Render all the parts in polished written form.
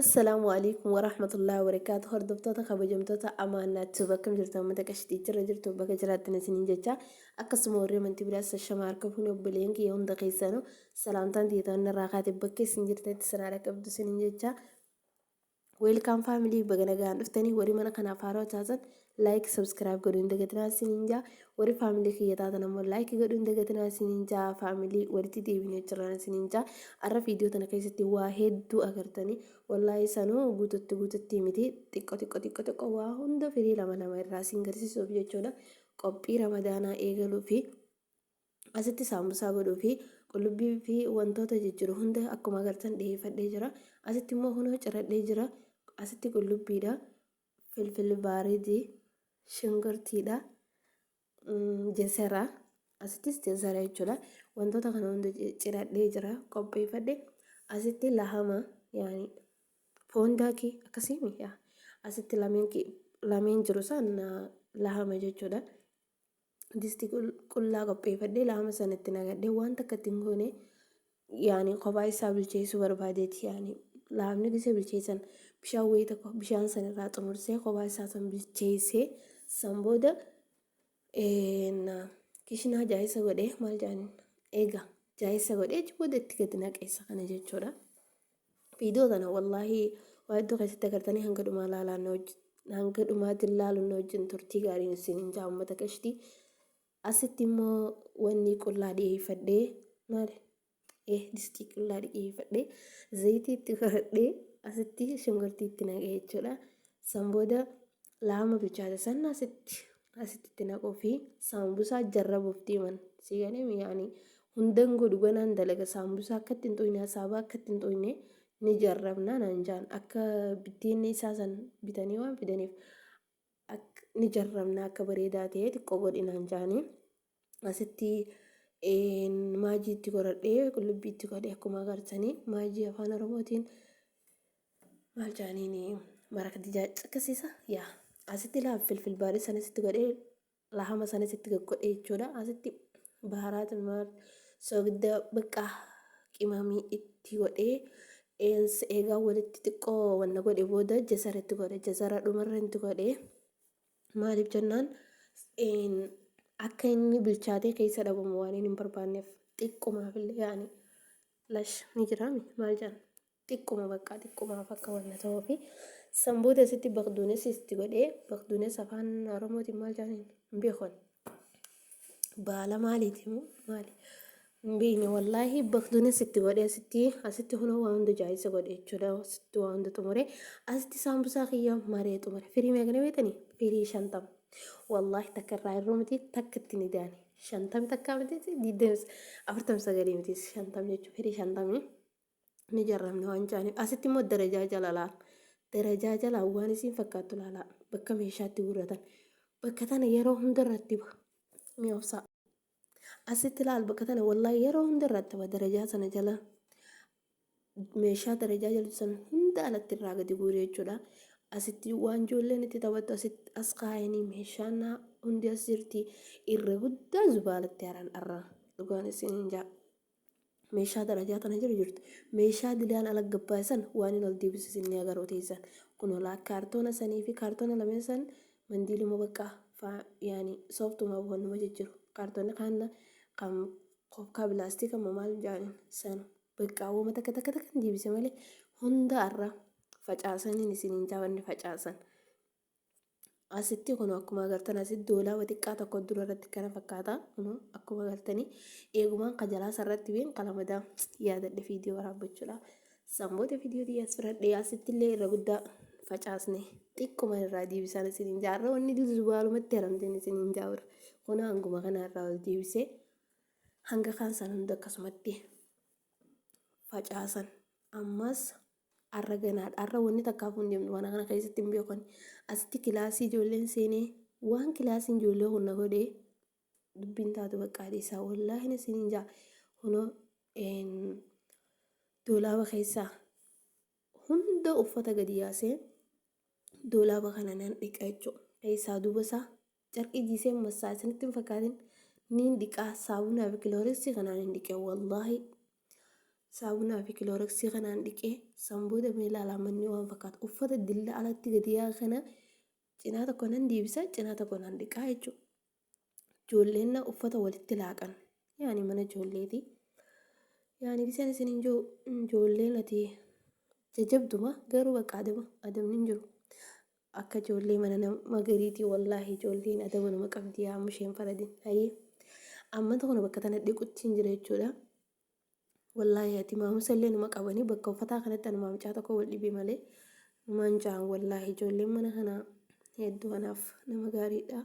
Assalaamu alaikum warahmatullahi wabarakaatu. Hordoftoota kabajamtoota amaannaatti bakka jirtan uummata qashitii jirra jirtu bakka jiraattan isiniin jecha, akkasuma warri amantii biraas shashama harka fuune. Obboleen kiyya hunda keessanuu salaamtaan tiyyatoonni irraa kaate bakka isin jirtanitti sanaa dhaqqabdu isiniin jecha. Welcome family, baga nagaan dhuftanii. Warri mana kanaaf haarawaa taatan like, subscribe godhuu hin dagatinaa isiniin jaa. Warri family kiyya taatan ammoo like godhuu hin dagatinaa isiniin jaa. Family walitti deebinee jiraan isiniin jaa. Arra viidiyoo tana keessatti waa hedduu agartanii, wallaahi sanuu guututti guututti miti, xiqqo xiqqo xiqqo xiqqo waa hunda firii lama lama irraa isin garsiisuuf jechuudha. Qophii Ramadaanaa eegaluu fi asitti saambusaa godhuu fi qullubbii fi wantoota jijjiru hunda akkuma agartan dhiyeeffadhee jira. Asitti immoo kunoo ciradhee jira. Asitti qullubbiidha, filfil baaridii, shunkurtiidha, jazara, asittis jazara jechuudha. Wantoota kana hunda ciradhee jira, qopheeffadhe. Asitti lahama, yaani foon daakii akkasii, asitti lameen lameen jiru san lahama jechuudha. Distii qullaa qopheeffadhee lahama sana itti nagadhee, waan takka itti hin goone, yaani kophaa isaa bilcheessuu barbaadeeti. Yaani lahamni gisee bilcheessan bishaan wayii tokko bishaan san irraa xumursee kophaa isaa san bilcheessee, san booda kishinaa jaayisa godhee, maal jedhaniin, eega jaayisa godhee achi booda itti gadi naqeessa kana jechuudha. Viidiyoo tana wallaahi waa hedduu keessatti agartanii, hanga dhumaa laalaan hanga dhumaatiin laaluun na wajjin turtii gaariin isin hin jaa, uummata qashtii. Asitti immoo wanni qullaa dhiyeeffadhee maali? Distii qullaa dhiyeeffadhee, zayitii itti godhadhee, asitti shunkurtii itti naqee jechuudha. San booda laama bilchaate san asitti itti naquu fi saambusaa jarrabuuf deeman. Si galee yaani hundan godhu ganaan dalaga, saambusaa akka itti hin xuyne, asaabaa akka itti hin xuyne ni jarrabna naan jaan. Akka biddeenni isaa san bitanii waan fidaniif ni jarrabna, akka bareedaa ta'ee xiqqoo godhi naan jaanii. Asitti maajii itti godhadhee, qullubbii itti godhee, akkuma agartanii maajii afaan Oromootiin maal jaaniin, maraq dijaaj akkasiisa yaa. Asitti laa filfil baarii sanis itti godhee, lahama sanis itti gaggodhee jechuudha. Asitti baharaat maal soogidda baqqaa qimamii itti godhee, eegaa walitti xiqqoo wanna godhe booda jazara itti godhe. Jazara dhumarra itti godhe maaliif jennaan, akka inni bilchaatee keessa dhabamu waan hin barbaanneef, xiqqumaaf illee yaani lash ni jiraami maal jedhan, xiqquma bakka xiqqumaaf akka wanna ta'uu fi. San booda asitti baqduunes itti godhee. Baqduunes afaan Oromootiin maal jedhaniin hin beekan, baala maaliiti moo maali hin beekne wallaahi. Baqduunes itti godhee, asitti kunoo waa hunda jaayisa godhe jechuudha. Asitti waa hunda xumure. Asitti saambusaa kiyya maree xumure. Firii meeqa beektanii? Firii 50 wallaahi, takka irraa hir'uu miti, takka itti ni daane. 50 takkaa miti, 49 miti, 50 jechuun firii 50 ni jarramne waan jaaniif. Asitti immoo darajaa jala laal, darajaa jalaa waan isiin fakkaattu laalaa, bakka meeshaatti guurratan bakka tana yeroo hunda irratti ba mi'oofsaa. Asitti laal, bakka tana wallaahi yeroo hunda irratti ba. Darajaa sana jala, meeshaa darajaa jala san hunda alatti irraa gadi guure jechuudha. Asitti waan ijoolleen itti taphattu asitti as kaayanii, meeshaan hundi as jirti. Irra guddaa zubaalatti haran arra, dhugaan isiniin jaa. Meeshaa darajaa tana jiru jirtu, meeshaa dilaan ala gabbaasan waan hin ol deebisisin ni agaruu teessan. Kun olaa kaartoona sanii fi kaartoona lameen san mandiiluma bakka yaani sooftumaaf wannuma jijjiru. Kaartoonni kaan kan kokkaa pilaastika moo maal jedhaniin san bakka wooma takka takka takka deebise malee hunda arra facaasaniin isiniin jaabanni facaasan. Asitti kun akkuma agartan asitti doolaaba xiqqaa tokko dura irratti kana fakkaata. Kun akkuma agartanii eegumaan kajalaa sarratti biin qalamadaa yaadadhe viidiyoo waraabbachuudha. Sanboota viidiyoo xiyyaas firadhee asitti illee irra guddaa facaasne, xiqquma irraa deebisaan isiniin jaarra. Wanni zubaalumatti haramteen isiniin jaawra. Kun hanguma kana irraa ol deebisee hanga kaan san hunda akkasumatti facaasan. Ammas arra ganaadha. Arra wanni takkaafuu hin deemnu waan kana keessatti hin beekan. Asitti kilaasii ijoolleen seenee, waan kilaasiin ijoollee kun na godhee dubbiin taatu bakka dhiisaa, wallaahi isiniin jaa. Kunoo doolaaba keessaa hunda uffata gadi yaasee doolaaba kana nan dhiqa jechuudha. Keessaa duuba isaa carqii jiisee massaa isinitti hin fakkaatin, niin dhiqaa, saabunaa fi kilooriksii kanaan hin dhiqe wallaahi. Saabunaa fi kilooreksii kanaan dhiqee san booda mee ilaalaa manni waan fakkaatu. Uffata dilla alatti gadi yaa'e kana cinaa tokko nan deebisa, cinaa tokko nan dhiqaa jechuudha. Ijoolleen uffata walitti laaqan. Yaani mana ijoolleeti. Yaani giseen isin hin jiru ijoolleen ati jajabduma garuu bakka adaba adabni hin jiru. Akka ijoollee mana nama gariitii wallaahi ijoolleen adaba nama qabdi yaa musheen faradin. Hayee amma tokko bakka tana dhiqutti hin jira jechuudha. Wallaahi ati maamusa illee numa qabanii bakka uffataa kanatti anuma mucaa tokko wal dhibee malee numaan ja'an wallaahi ijoolleen mana kanaa hedduu anaaf nama gaariidha.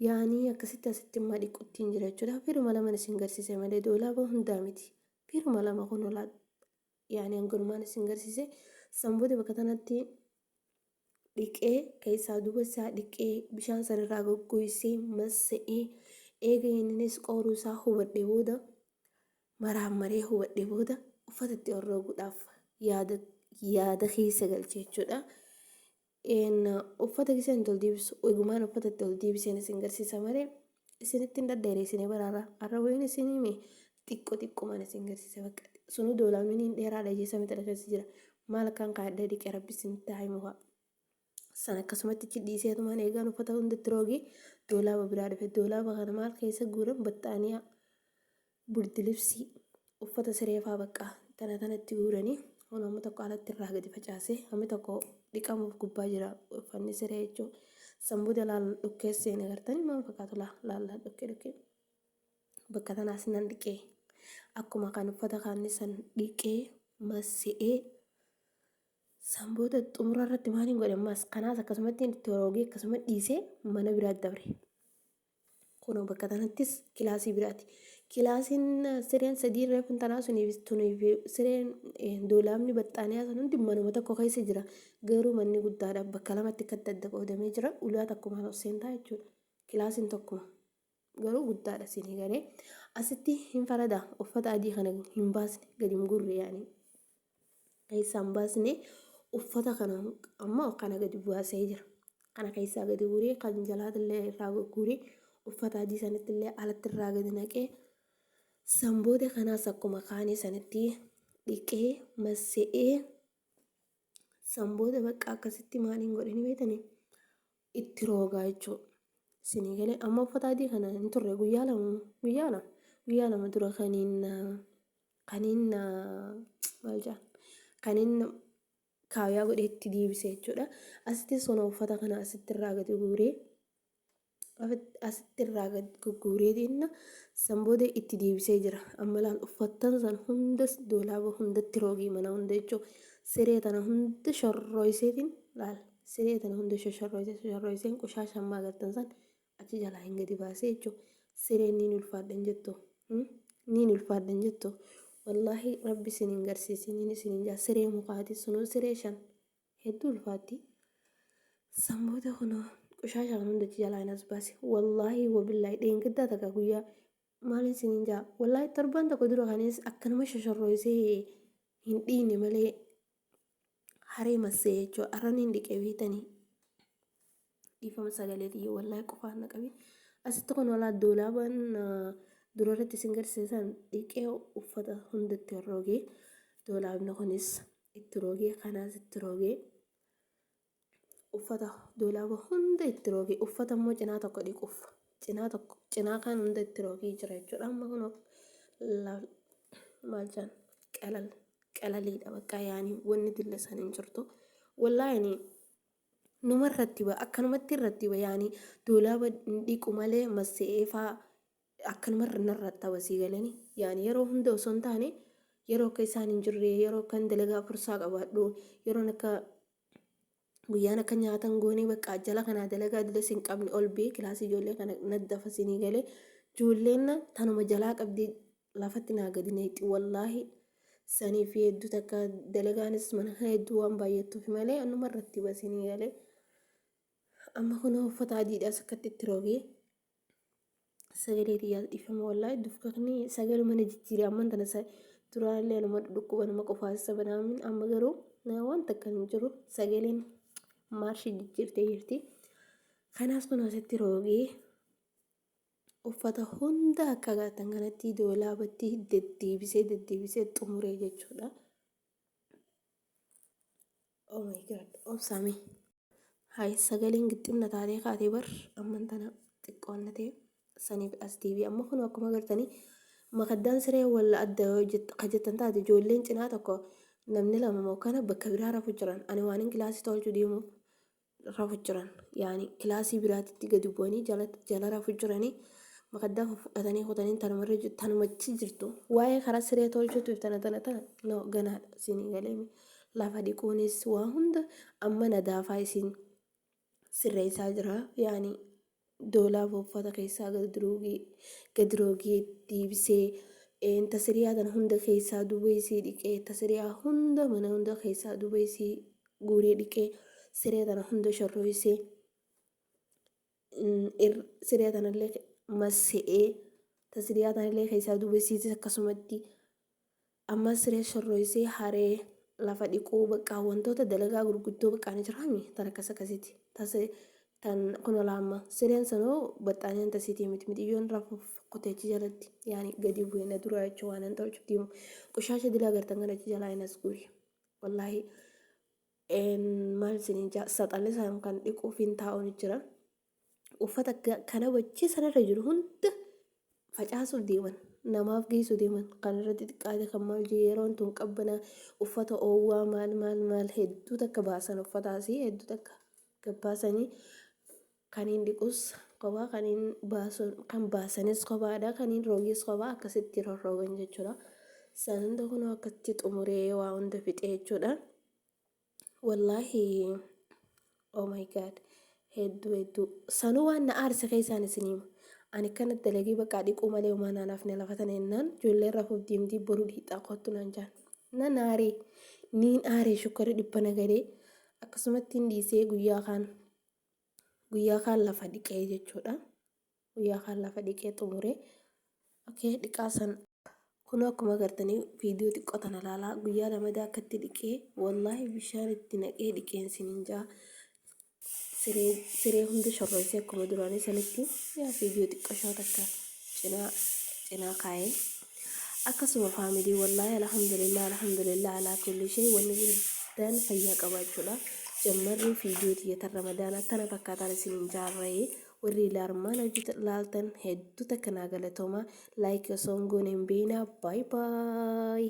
Yaanii akkasitti asitti immoo dhiqutti hin jira jechuudha. Firuma lama isin garsiise malee doolaaba hundaa miti. Firuma lama kun olaa yaanii hanganumaan isin garsiise. San booda bakka kanatti dhiqee keessaa duuba isaa dhiqee bishaan san irraa goggoysee massa'ee eega inninis qooruu isaa hubadhe booda maraammaree hubadhe booda uffata itti orrooguudhaaf yaada yaada keessa galche jechuudha. Uffata giseen itti ol deebisu eegumaan uffata itti ol deebiseen isin garsiisa malee isinitti hin dhadheeresine baraara. Har'a wayiin isin hime xiqqoo xiqqoomaan isin garsiisa bakka sunuu doolaaminiin dheeraadha jeessa mixira keessa jira. Maal akkaan kaadhee dhiqee rabbi isinitti haa himu haa. San akkasumatti achi dhiiseetumaan eegaan uffata hundatti roogee doolaaba biraa dhufe. Doolaaba kana maal keessa guuran baxxaaniyaa burdilibsii uffata sireefaa bakka tana tanatti guuranii kun amma tokko alatti irraa gadi facaasee hammi tokko dhiqamuuf gubbaa jira uffanni siree jechuun. San booda laal dhukkee seene gartanii maal fakkaatu laal laal dhukkee dhukkee. Bakka tanaas nan dhiqee akkuma kan uffata kaanni san dhiqee massi'ee san booda xumura irratti maaliin godhe ammas kanaas akkasumatti itti roogee akkasuma dhiisee mana biraa dabre. Kunoo bakka tanattis kilaasii biraati. Kilaasiin sireen sadii reefun tanaa suniif tuniif sireen doolaabni baxxaaniyaa sun hundi manuma tokko keessa jira. Garuu manni guddaadha bakka lamatti akkatti adda qoodamee jira. Ulaa takkumaan ol seentaa jechuudha. Kilaasiin tokkuma. Garuu guddaadha isinii galee. Asitti hin farada uffata adii kana hin baasne gadi hin gurre yaani. Keessaa hin baasne uffata kana ammoo kana gadi baasee jira. Kana keessaa gadi guuree kan jalaatillee irraa guuree uffata adii sanitti illee alatti irraa gadi naqee san booda kanaas akkuma kaanii sanitti dhiqee masse'ee san booda bakka akkasitti maaliin godhanii beektanii itti roogaa jechuudha. Isinii galee amma uffata adii kana hin turre guyyaa 2 guyyaa 2 guyyaa 2 dura kaniin kaniin maal jedhan kaniin kaayaa godhee itti deebise jechuudha. Asitti sona uffata kana asitti irraa gadi guuree asitti irraa gadi gugguureetiin san booda itti deebisee jira. Amma laal uffattan san hundas doolaaba hundatti roogii mana hunda jechuudha. Siree tana hunda shorrooyseetiin laal. Siree tana hunda shoshorroysee shoshorroyseen qushaasha ammaa agartan san achi jalaa hin gadi baasee jechuudha. Sireen niin ulfaadha hin jettu. Niin ulfaadha hin jettu. Wallaahi rabbi isin hin garsiisiniin isin hin jaa siree mukaati sunuu siree 5 hedduu ulfaatti. San booda kunoo qushaasha kan hunda achi jalaa hin as baase. Wallaahi wabillaahi dheengaddaa takka guyyaa maalin isin hin jaa. Wallaahi torbaan tokko dura kanis akkanuma shoshorroysee hin dhiine malee haree massee jechuudha. Arra niin dhiqee beektanii. Dhiifama sagalee xiyya wallaahi qofaan na qabe. Asitti kun walaa doolaabaan dura irratti isin garsiisan dhiqee uffata hundatti roogee doolaabni kunis itti roogee kanaas itti roogee uffata doolaaba hunda itti roogee uffata immoo cinaa tokko dhiquuf cinaa tokko cinaa kaan hunda itti roogee jira jechuudha. Amma kun maal jedhan qalal qalaliidha bakka yaani wanni dilla san hin jirtu. Wallaahi ani numa irratti ba akkanumatti irratti ba yaani doolaaba hin dhiqu malee masse'ee faa akkanuma narra ta'a sii galanii yaani yeroo hunda osoo hin taane yeroo akka isaan hin jirre yeroo akkan dalagaa fursaa qabaadhu yeroon akka guyyaan akka nyaatan goonee bakka jala kanaa dalagaa dilas hin qabne ol bee kilaasii ijoollee kana naddafa sinii galee ijoolleen tanuma jalaa qabdee lafatti naa gadi neeqxi wallaahi sanii fi hedduu takka dalagaanis mana kana hedduu waan baay'attuuf malee anuma irratti basinii galee amma kunoo uffata adiidhaas akkatti itti roogee sagalee xiyyaa dhiifama wallaahi dufkakni sagalee mana jijjiire amman tana duraallee anuma dhukkuba nama qofaasisa banaamin amma garuu waan takka hin jiru sagaleen maarshii jijjiirtee jirti kanaas kun asitti roogee Uffata hunda akka agartan kanatti doolaabatti deddeebisee deddeebisee xumuree jechuudha. Oh my God, obsaame. Hayi sagaleen gixximna taatee kaatee bar amman tana xiqqoon na ta'e saniif as deebi'e. Amma kun akkuma agartanii makaddaan siree wal adda yoo ka jettan taate ijoolleen cinaa tokko namni lama moo kana bakka biraa rafu jiran. Ani waan kilaasii tolchuu deemuuf rafu jiran, yaani kilaasii biraatitti gadi bu'anii jala jala rafu jiranii makaddaa fudhatanii kutanii tanumarra tanumachi jirtu. Waa'ee karaa siree tolchuutu tana tana tana no ganaadha isinii galeemi. Lafa dhiquunis waa hunda amma nadaafaa isin sirreessaa jira, yaani doolaaba uffata keessaa gadi roogee deebisee tasiriyaa tana hunda keessaa duuba isii dhiqee, tasiriyaa hunda mana hunda keessaa duuba isii guuree dhiqee, siree tana hunda shorroysee, siree tanallee masse'ee, tasiriyaa tanallee keessaa duuba isiitis akkasumatti amma siree shorroysee haree lafa dhiquu baqqaa wantoota dalagaa gurguddoo baqqaa ni jiraami tan akkas akkasiiti tase tan kun olaamma sireen sanuu baxxaaneen tasiitii miti mixiyyoon rafuuf kuteechi jalatti yaani gadi bu'e na duraa jechuu waan hin tolchuuf deemu qushaasha dilaa gartan kana achi jalaa hin as guuri wallaahi maal isiniin jaa saxalli isaan kan dhiquuf hin taa'u ni jira. Uffata kana wajjii sanarra jiru hunda facaasuuf deeman, namaaf geessuu deeman, kan irratti xiqqaate kan maal jee yeroon tun qabbanaa uffata oowwaa maal maal maal hedduu takka baasan, uffataasii hedduu takka gabbaasanii kaniin dhiqus kophaa, kaniin baasun kan baasanis kophaadha, kaniin roogees kophaa akkasitti rorroogan jechuudha. San hunda kunoo akkatti xumuree waa hunda fixee jechuudha. Wallaahi oh my God, hedduu hedduu sanuu waan na aarse keessaan isin hima. Ani kana dalagee bakka dhiquu malee homaa naan hafne lafa tana jennaan ijoolleen rafuuf deemtii boru dhiixaa kottu naan jaan. Nan aaree niin aaree shukkarri dhibba nagalee akkasumatti hin dhiisee guyyaa kaan lafa dhiqee jechuudha. Guyyaa kaan lafa dhiqee xumuree okay dhiqaa san kun akkuma agartanii viidiyoo xiqqoo tana ilaalaa guyyaa lamadaa akkatti dhiqee wallaahi bishaan itti naqee dhiqeen sinin jaa siree siree hunda shorroysee akkuma duraanii sanitti yaa viidiyoo xiqqoo shoo takka cinaa cinaa kaayee akkasuma family. Wallaahi alhamdulillah, alhamdulillah alaa kulli shay, wanni guddaan fayyaa qabaachuudha. Jammarri viidiyoo tiyyatan Ramadaanaa tana fakkaataan isinin jaarra'ee warri ilaalmaan hojii laaltan hedduu takka naa galatooma. Like osoo hin goone hin beeknaa. Bye bye.